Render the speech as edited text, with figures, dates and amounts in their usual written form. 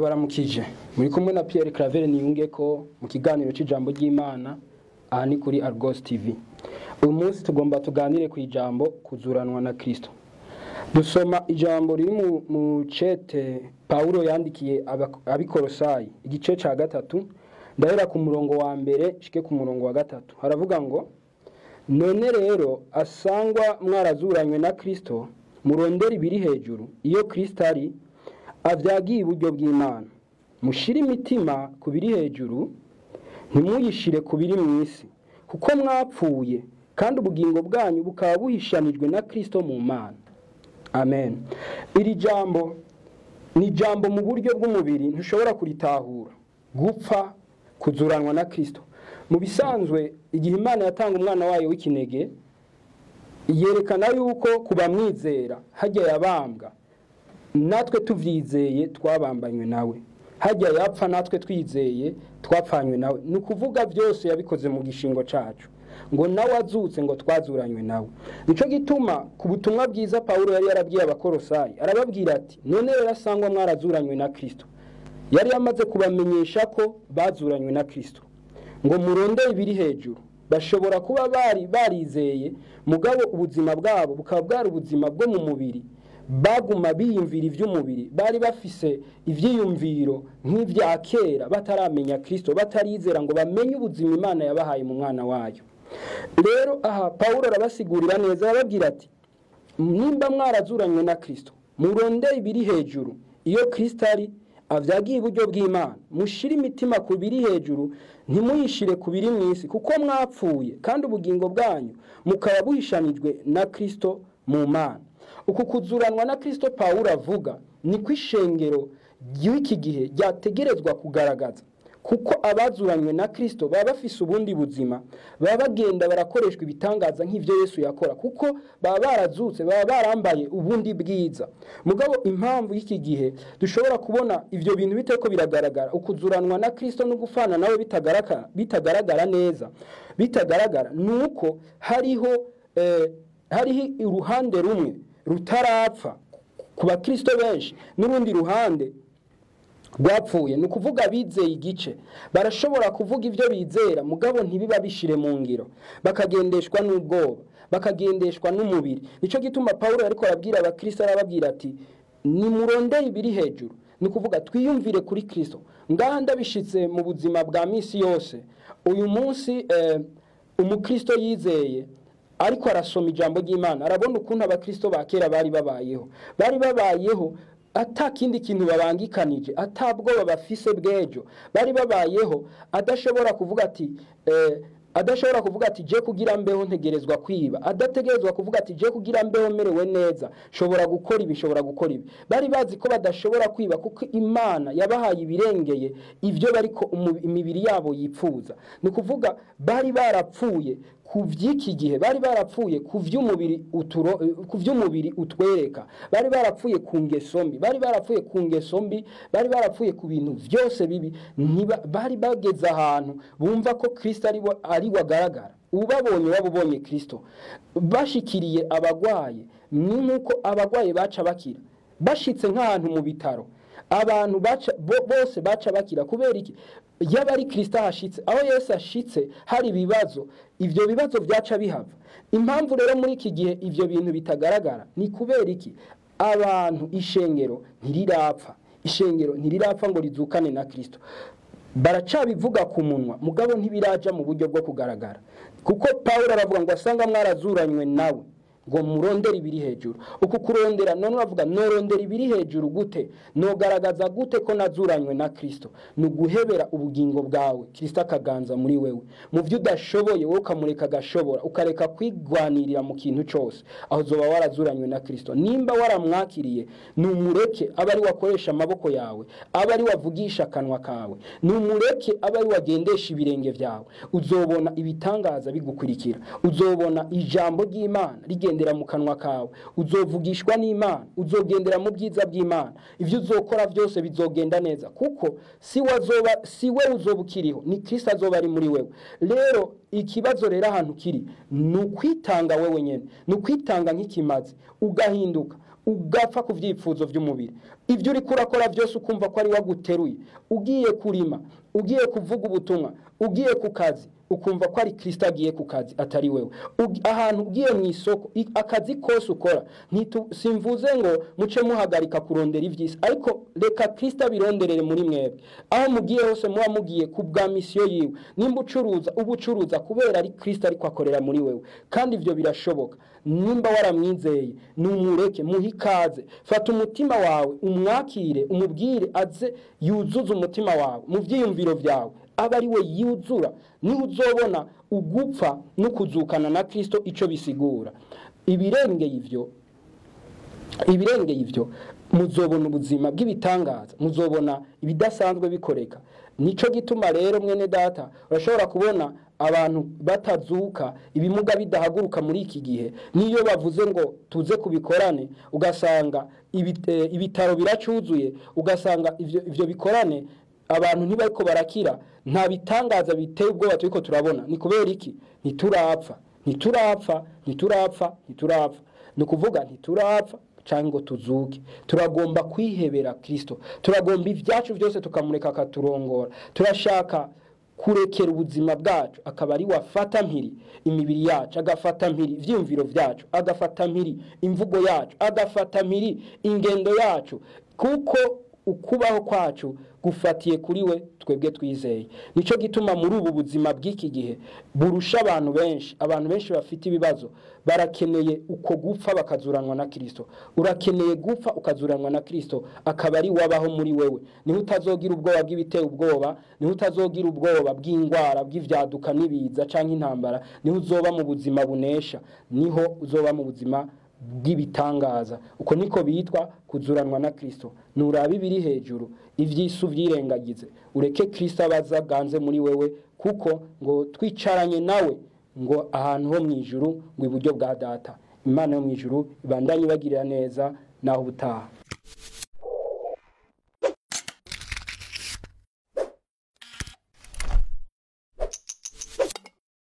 Ndabaramukije muri kumwe na Pierre Claver Niyungeko mu kiganiro c'ijambo ry'Imana aha ni kuri Argos TV. Uyu munsi tugomba tuganire ku ijambo kuzuranwa na Kristo. Dusoma ijambo riri mu cete Paulo yandikiye abikorosayi igice ca 3, ndahera ku murongo wa mbere shike ku murongo wa 3. Haravuga ngo: none rero asangwa mwarazuranywe na Kristo, murondera ibiri hejuru, iyo Kristo ari avyagiye iburyo bw'Imana. Mushire imitima ku biri hejuru, ntimuyishire ku biri mw'isi, kuko mwapfuye kandi ubugingo bwanyu bukaba buhishanijwe na Kristo mu Mana. Amen. Iri jambo ni jambo mu buryo bw'umubiri ntushobora kuritahura. Gupfa, kuzuranwa na Kristo. Mu bisanzwe igihe Imana yatanga umwana wayo w'ikinege, yerekana yuko kubamwizera hajya yabambwa, natwe tuvyizeye twabambanywe nawe. Hajya yapfa natwe twizeye twapfanywe nawe. Ni ukuvuga byose yabikoze mu gishingo cacu, ngo nawe azutse ngo twazuranywe nawe. Nico gituma ku butumwa bwiza Paulo yari yarabwiye abakorosayi, arababwira ati: none rero asangwa mwarazuranywe na Kristo. Yari yamaze kubamenyesha ko bazuranywe na Kristo, ngo murondere ibiri hejuru. Bashobora kuba bari barizeye, mugabo ubuzima bwabo bukaba bwari ubuzima bwo mu mubiri. Baguma biyumvira ivy'umubiri, bari bafise ivyiyumviro nk'ivya kera, bataramenya Kristo, batarizera ngo bamenye ubuzima Imana yabahaye mu mwana wayo. Rero aha Paulo arabasigurira neza, arababwira ati: nimba mwarazuranywe na Kristo, murondere ibiri hejuru, iyo Kristo ari avyagiye iburyo bw'Imana. Mushire imitima ku biri hejuru, ntimuyishire ku biri mw'isi, kuko mwapfuye kandi ubugingo bwanyu mukaba buhishanijwe na Kristo mu Mana. Uku kuzuranwa na Kristo Paulo avuga ni kwishengero ry'iki gihe ryategerezwa kugaragaza, kuko abazuranywe na Kristo baba bafise ubundi buzima, baba bagenda barakoreshwa ibitangaza nk'ivyo Yesu yakora, kuko baba barazutse, baba barambaye ubundi bwiza. Mugabo impamvu y'iki gihe dushobora kubona ivyo bintu biteko biragaragara, ukuzuranwa na Kristo no gufana nawe bitagaragara neza, bitagaragara nuko hariho uruhande rumwe rutarapfa ku bakristo benshi n'urundi ruhande rwapfuye. Ni ukuvuga bizeye igice, barashobora kuvuga ibyo bizera, mugabo ntibiba bishire mu ngiro, bakagendeshwa n'ubwoba, bakagendeshwa n'umubiri. Nico gituma Paulo ariko arabwira abakristo, arababwira ati: nimurondere ibiri hejuru. Ni ukuvuga twiyumvire kuri Kristo. Ngaha ndabishitse mu buzima bwa misi yose. Uyu munsi umukristo yizeye ariko arasoma ijambo ry'Imana, arabona ukuntu abakristo ba kera bari babayeho. Bari babayeho ata kindi kintu babangikanije, atabwoba bafise bw'ejo. Bari babayeho adashobora kuvuga ati adashobora kuvuga ati je kugira mbeho ntegerezwa kwiba, adategerezwa kuvuga ati je kugira mbeho merewe neza, shobora gukora ibi, shobora gukora ibi. Bari bazi ko badashobora kwiba kuko Imana yabahaye ibirengeye ivyo bariko imibiri yabo yipfuza. Ni kuvuga bari barapfuye ku vy'iki gihe, bari barapfuye ku vy'umubiri ku vy'umubiri utwereka, bari barapfuye ku ngeso mbi, bari barapfuye ku ngeso mbi, bari barapfuye ku bintu vyose bibi. Bari bageze ahantu bumva ko Kristo ari wagaragara. Ubabonye wabubonye Kristo. Bashikiriye abagwaye, ni nkuko abagwaye baca bakira. Bashitse nk'ahantu mu bitaro, abantu baca bose baca bakira. Kubera iki? Yaba ari Kristo ahashitse, aho Yesu ashitse hari ibibazo, ivyo bibazo vyaca bihava. Impamvu rero muri iki gihe ivyo bintu bitagaragara ni kubera iki? Abantu ishengero ntirirapfa, ishengero ntirirapfa ngo rizukane na Kristo. Baracabivuga ku munwa, mugabo ntibiraja mu buryo bwo kugaragara. Kuko Paulo aravuga ngo asanga mwarazuranywe nawe, ngo murondere ibiri hejuru. Uku kurondera, none uravuga norondera ibiri hejuru gute? Nogaragaza gute ko nazuranywe na Kristo? Ni uguhebera ubugingo bwawe, Kristo akaganza muri wewe. Mu vyo udashoboye wowe ukamureka agashobora, ukareka kwigwanirira mu kintu cose, aho uzoba warazuranywe na Kristo. Nimba waramwakiriye, numureke abe ari wakoresha amaboko yawe, abe ari wavugisha akanwa kawe, numureke abe ari wagendesha ibirenge vyawe. Uzobona ibitangaza bigukurikira, uzobona ijambo ry'Imana rigendera mu kanwa kawe, uzovugishwa n'Imana, uzogendera mu bwiza bw'Imana. Ivyo uzokora byose bizogenda neza, kuko si we uzobukiriho, ni Kristo azoba ari muri wewe. Rero ikibazo rero ahantu kiri ni ukwitanga wewe nyene, ni ukwitanga nk'ikimazi, ugahinduka, ugapfa ku byifuzo by'umubiri. Ibyo uri kurakora byose ukumva ko ari waguteruye. Ugiye kurima, ugiye kuvuga ubutumwa, ugiye ku kazi, ukumva ko ari Kristo agiye ku kazi atari wewe. Ahantu ugiye mu isoko, akazi kose ukora, simvuze ngo muce muhagarika kurondera ivyisi, ariko reka Kristo abironderere muri mwebwe. Aho mugiye hose muba mugiye ku bwa misiyo yiwe. Nimba ucuruza, ubucuruza kubera ari Kristo ariko akorera muri wewe. Kandi ivyo birashoboka. Nimba waramwizeye, numureke, muhe ikaze. Fata umutima wawe, umwakire, umubwire aze yuzuze umutima wawe mu vyiyumviro vyawe, aba ari we yuzura. Niho uzobona ugupfa no kuzukana na Kristo ico bisigura. Ibirengeye ivyo muzobona ubuzima bw'ibitangaza, muzobona ibidasanzwe bikoreka. Nico gituma rero mwene data, urashobora kubona abantu batazuka, ibimuga bidahaguruka muri iki gihe. Niyo bavuze ngo tuze kubikorane, ugasanga ibitaro biracuzuye, ugasanga ivyo bikorane abantu ntibariko barakira. Nta bitangaza biteye ubwoba turiko turabona. Ni kubera iki? Ntiturapfa, ntiturapfa, ntiturapfa, ntiturapfa. Ni ukuvuga ntiturapfa canke ngo tuzuke. Turagomba kwihebera Kristo, turagomba ivyacu byose tukamureka akaturongora. Turashaka kurekera ubuzima bwacu akaba ari wafata mpiri imibiri yacu, agafata mpiri ivyiyumviro vyacu, agafata mpiri imvugo yacu, agafata mpiri ingendo yacu, kuko ukubaho kwacu gufatiye kuri we twebwe twizeye. Nico gituma muri ubu buzima bw'iki gihe burusha abantu benshi, abantu benshi bafite ibibazo barakeneye uko gupfa bakazuranwa na Kristo. Urakeneye gupfa ukazuranwa na Kristo, akaba ari wabaho muri wewe. Niho utazogira ubwoba bw'ibiteye ubwoba, niho utazogira ubwoba bw'ingwara, bw'ivyaduka n'ibiza canke intambara, niho uzoba mu buzima bunesha, niho uzoba mu buzima bw'ibitangaza. Uko niko bitwa kuzuranwa na Kristo. Nurabe ibiri hejuru, ivy'isu vyirengagize, ureke Kristo abaza ganze muri wewe, kuko ngo twicaranye nawe ngo ahantu ho mwijuru, ngo iburyo bwa data. Imana yo mwijuru ibandanye ibagirira neza naho ubutaha.